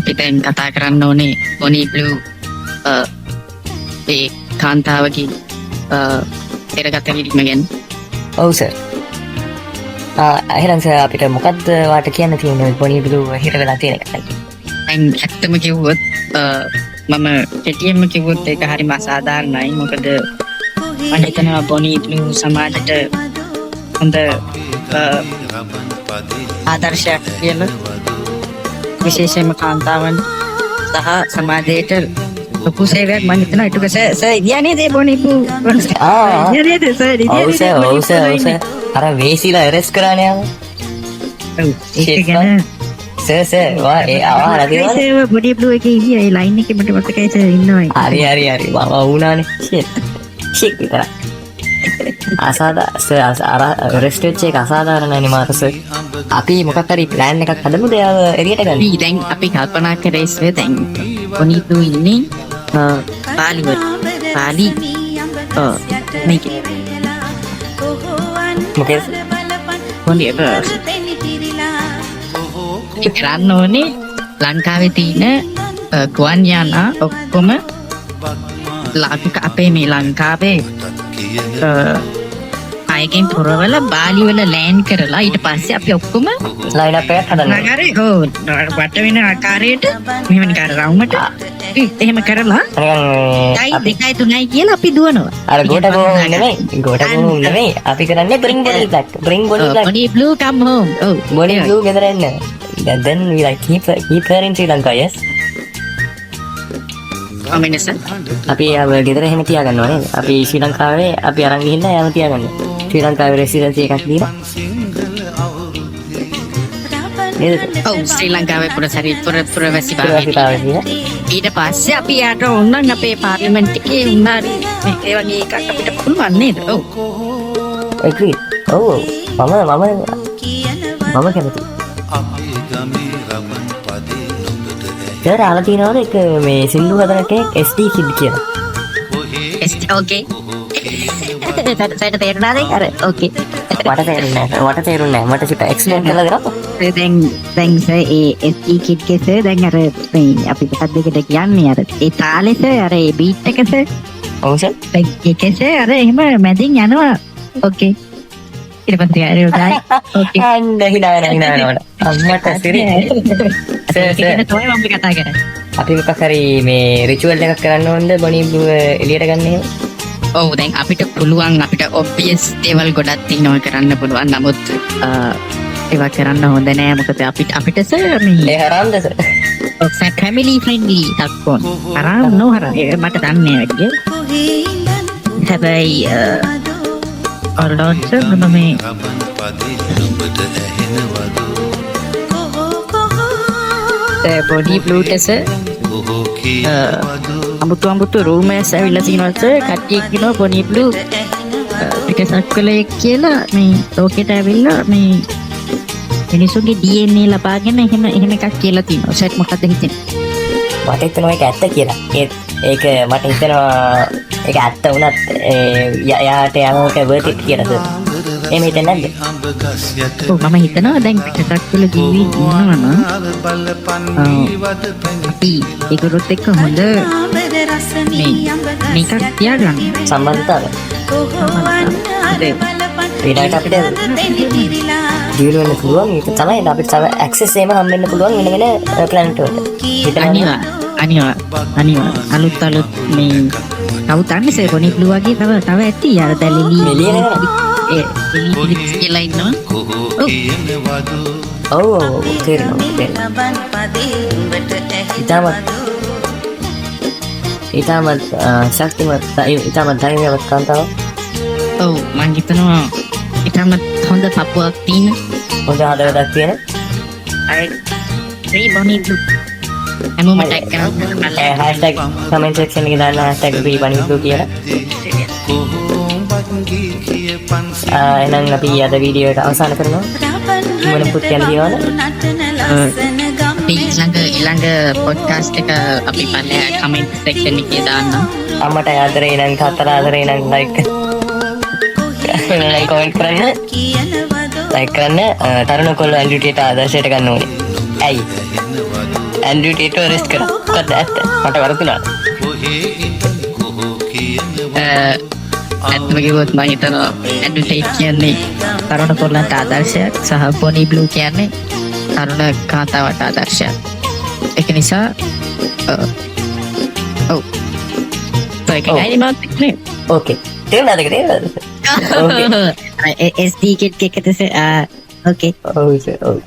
අපි දැන් කතා කරන්න ඕනේ බොනී බ්ලූ ඒ කාන්තාවගේ පෙරගත කිරීම ගැන. ඔව් සර්. එහෙනම් සර්, අපිට මොකද්ද ඔයාට කියන්න තියෙන්නේ බොනී බ්ලූ හිර වෙලා තියෙන එක ගැන? දැන් ඇත්තම කිව්වොත්, මම කෙටියෙන්ම කිව්වොත් ඒක හරිම අසාධාරණයි. මොකද මම හිතනවා බොනී බ්ලූ සමාජයට හොඳ ආදර්ශයක් කියලා, විශේෂයෙන්ම කාන්තාවන් සහ සමාජයට ලොකු සේවයක් මම හිතනවා ඉටු සර්. සර්, ඉදියා නේද ඒ බොනී බ්ලූ? ආ. ඉදියා නේද සර්? ඉදියා ඔව් නේද සර්. බොනී ඔව් සර්. බ්ලූ ඔව් සර්, අර වේසිලා ඇරෙස්ට් කරානේ යාව. ඔව්, ඒක Shit. ගැන සර්, සර්, වා ඒ අහලා තියෙනවද? සර්, බොනී බ්ලූ එකේ ඉදියා ඒ ලයින් එකේ මට මතකයි සර් ඉන්නවා ඒක. හරි හරි හරි, මම වුණානේ. ෂිට් ෂිට් විතරයි. අසාදා සර්, අර ඇරෙස්ට් වෙච්ච එක අසාධාරණයිනේ මාර සර්. අපි මොකක් හරි ප්ලෑන් එකක් හදමුද එයාව එළියට ගන්න? අපි දැන් අපි කල්පනා කරේ සර්, දැන් බොනී බ්ලූ ඉන්නේ පාලි වල. පාලි මේකේ. මොකේද? බොනී අපි කරන්න ඕනේ ලංකාවේ තියෙන ගුවන් යානා ඔක්කොම අපේ මේ ලංකාවේ අයගෙන් පුරවලා බාලි වල ලෑන්ඩ් කරලා ඊට පස්සේ අපි ඔක්කොම ලයින් අප් එකක් හදන්න ඕනේ. නගරේ, ඔව්, වට වෙන ආකාරයට මෙහෙම නිකන් අර රවුමට එහෙම කරලා නිකන් එකයි අපි දෙකයි තුනයි කියලා අපි දුවනවා. අර ගෝට ගෝ නෙමෙයි, ගෝට ගෝ නෙමෙයි, අපි කරන්නේ bring Bonnie back, bring Bonnie back. Bonnie Blue come home. ඔව්. බොනි බ්ලූ ගෙදර එන්න. Then we like keep her in Sri Lanka, yes. ඔව් සර්. අපි එයාව ගෙදර එහෙම තියාගන්නවා නේද? අපි ශ්‍රී ලංකාවේ අපි අරන් ගිහිල්ලා එයාව තියාගන්න. ශ්‍රී ලංකාවේ රෙසිඩන්සි එකක් දීලා නේද? ඔව්, ශ්‍රී ලංකාවේ පුරසරි පුර පුරවැසි භාවය පුරවැසිභාවය දීලා. ඊට පස්සේ අපි යාට ඕනනම් අපේ පාර්ලිමේන්තු එකේ උන්නාරි මේ ඒ වගේ එකක් අපිට පුළුවන් නේද? ඔව්. Agree. ඔව් ඔව්. මම මම මම කැමතියි. සර්, අහලා තියෙනවද එක මේ සින්දු හදන කෙනෙක් SD Kid කියලා? ඕකේ. සර්, තේරුණාද ඒක? අර ඕකේ. මට තේරුන්නේ නැහැ. මට තේරුන්නේ නැහැ. මට චුට්ටක් එක්ස්ප්ලේන් කරලා දෙන්නත්. දැන් දැන් සර්, ඒ SD Kid ගේ සර්, දැන් අර මේ අපි මොකක්ද ඒකට කියන්නේ, අර ඒ තාලේ සර්, අර ඒ බීට් එක සර්. ඔව් සර්. දැන් ඒකේ සර් අර එහෙම මැදින් යනවා. ඕකේ. ඊට පස්සේ අර ගායි ඕකේ. අන්න හිනා වෙනවා, හිනා වෙනවා මට. අම්මට සිරි. සර්. ඒක සර්. ගැන තමයි මම කතා කරන්නේ. අපි මොකක් හරි මේ රිචුවල් එකක් කරන්න ඕනද බොනි බ්ලූ එළියට ගන්න එහෙම? ඔව්, දැන් අපිට පුළුවන්, අපිට ඔබ්වියස් දේවල් ගොඩක් තියෙනවා කරන්න පුළුවන්. නමුත් ඒවා කරන්න හොඳ නෑ. මොකද අපිට අපිට සර් මේ ඒ හරාම්ද සර්? ඔව් සර්, ෆැමිලි ෆ්‍රෙන්ඩ්ලි එකක් ඕන. හරාම් නෝ හරාම්. ඒක මට දන්නේ නෑ වැඩිය. හැබැයි ඔල්ලෝන් සර්, මම මේ බොනී බ්ලූට සර් අමුතු අමුතු රූමර්ස් ඇවිල්ලා තියෙනවා සර්. කට්ටිය කියනවා බොනී බ්ලූ පිටසක් කළේ කියලා මේ ලෝකෙට ඇවිල්ලා මේ මිනිසුන්ගේ DNA ලබාගෙන එහෙම එහෙම එකක් කියලා තියෙනවා. සර්, මොකද්ද හිතෙන්නේ? මට හිතෙනවා ඒක ඇත්ත කියලා. ඒත් ඒක මට හිතෙනවා ඒක ඇත්ත වුණත් ඒ එයාට යන එක worth it කියලා සර්. එහෙම හිතෙන්නේ නැද්ද? ඔව්, මම හිතනවා දැන් පිටසක් වල ජීවීන් ඉන්නවා නම් අපි ඒගොල්ලොත් එක්ක හොඳ මේ මේකක් තියාගන්න. සම්බන්ධතාවය. ඊළඟට අපිට දියුණු වෙන්න පුළුවන්. ඒක තමයි අපිට තව ඇක්සස් එහෙම හම්බෙන්න පුළුවන් වෙන වෙන ප්ලැනට් වලට. හිතනවා. අනිවා අනිවා අනිවා අලුත් අලුත් මේ කවුද දන්නේ සර්, බොනි බ්ලූ වගේ තව තව ඇති අර දැන් ලිලි මිලියන ඒ ලිලි කියලා ඉන්නවා. ඔව්. ඔව් ඔව් ඔව්, තේරෙනවා තේරෙනවා. ඉතාමත් ඉතාමත් ශක්තිමත්, ඉතාමත් ධෛර්යවත් කාන්තාවක්. ඔව්, මං හිතනවා ඉතාමත් හොඳ පපුවක් තියෙන හොඳ හදවතක් තියෙන. අය ෆ්‍රී බොනි බ්ලූ හැමෝම ටැග් කරන්න. හැෂ්ටැග් කමෙන්ට් සෙක්ෂන් එකේ දාන්න #FreeBonnieBlue කියලා. එහෙනම් අපි අද වීඩියෝ එක අවසන් කරනවා. මොන පුත් කියන්න තියෙනවද? අපි ඊළඟ ඊළඟ පොඩ්කාස්ට් එක අපි පල්ලෙහා කමෙන්ට් සෙක්ෂන් එකේ දාන්නම්. අම්මට ආදරේ නම්, තාත්තට ආදරේ නම් ලයික් ලයික් කමෙන්ට් කරන්න, ලයික් කරන්න. තරුණ කොල්ලෝ ඇන්ඩ්‍රු ටේට් ආදර්ශයට ගන්න ඕනේ. ඇයි? ඇන්ඩ්‍රු ටේට් අරෙස්ට් කරා. මොකද්ද ඇත්ත? මට වැරදුනාද? ඇත්තම කිව්වොත් මම හිතනවා ඇන්ඩ්‍රු ටේට් කියන්නේ තරුණ කොල්ලන්ට ආදර්ශයක් සහ බොනි බ්ලූ කියන්නේ තරුණ කාන්තාවට ආදර්ශයක්. ඒක නිසා ඔව්. ඒක ඔව්. ගැන මාත් එක්ක නේ. ඕකේ. තේරුණාද ඒක, තේරුණාද? ඕකේ. SD kid එකද සර්? ඕකේ. ඔව් සර්, ඔව්.